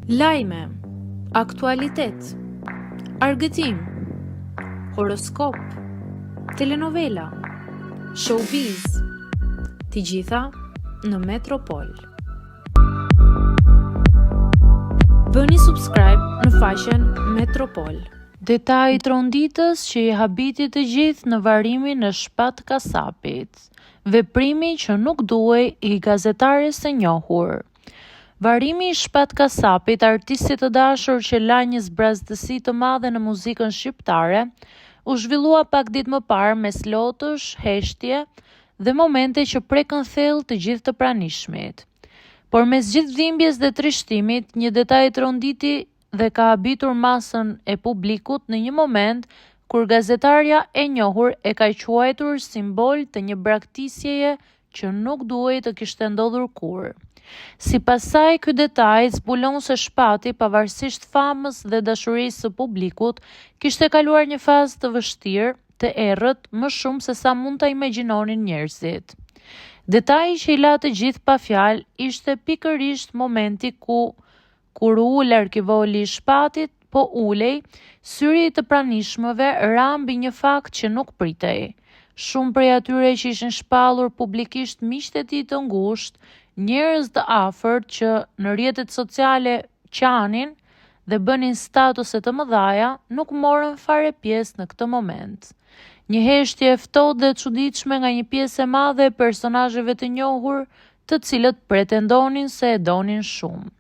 Lajme, aktualitet, argëtim, horoskop, telenovela, showbiz, të gjitha në Metropol. Bëni subscribe në faqen Metropol. Detaji tronditës që i habiti të gjithë në varrimin e Shpat Kasapit. Veprimi që nuk duhej i gazetares së njohur. Varrimi i Shpat Kasapit, artistit të dashur që la një zbrazësi të madhe në muzikën shqiptare, u zhvillua pak ditë më parë mes lotësh, heshtje dhe momente që prekën thellë të gjithë të pranishmit. Por mes gjithë dhimbjes dhe trishtimit, një detaj tronditi dhe ka habitur masën e publikut në një moment kur gazetarja e njohur e ka quajtur simbol të një braktisjeje që nuk duhej të kishte ndodhur kurrë. Sipas saj, ky detaj zbulon se Shpati, pavarësisht famës dhe dashurisë së publikut, kishte kaluar një fazë të vështirë, të errët, më shumë se sa mund ta imagjinonin njerëzit. Detaji që i la të gjithë pa fjalë ishte pikërisht momenti ku Kur u ul arkivoli i Shpatit, po ulej, syri i të pranishmëve ra mbi një fakt që nuk pritej. Shumë prej atyre që ishin shpallur publikisht miqtë e tij të ngushtë, njerëz të afërt që në rrjetet sociale qanin dhe bënin statuse të mëdhaja, nuk morën fare pjesë në këtë moment. Një heshtje e ftohtë dhe e çuditshme nga një pjesë e madhe e personazheve të njohur, të cilët pretendonin se e donin shumë.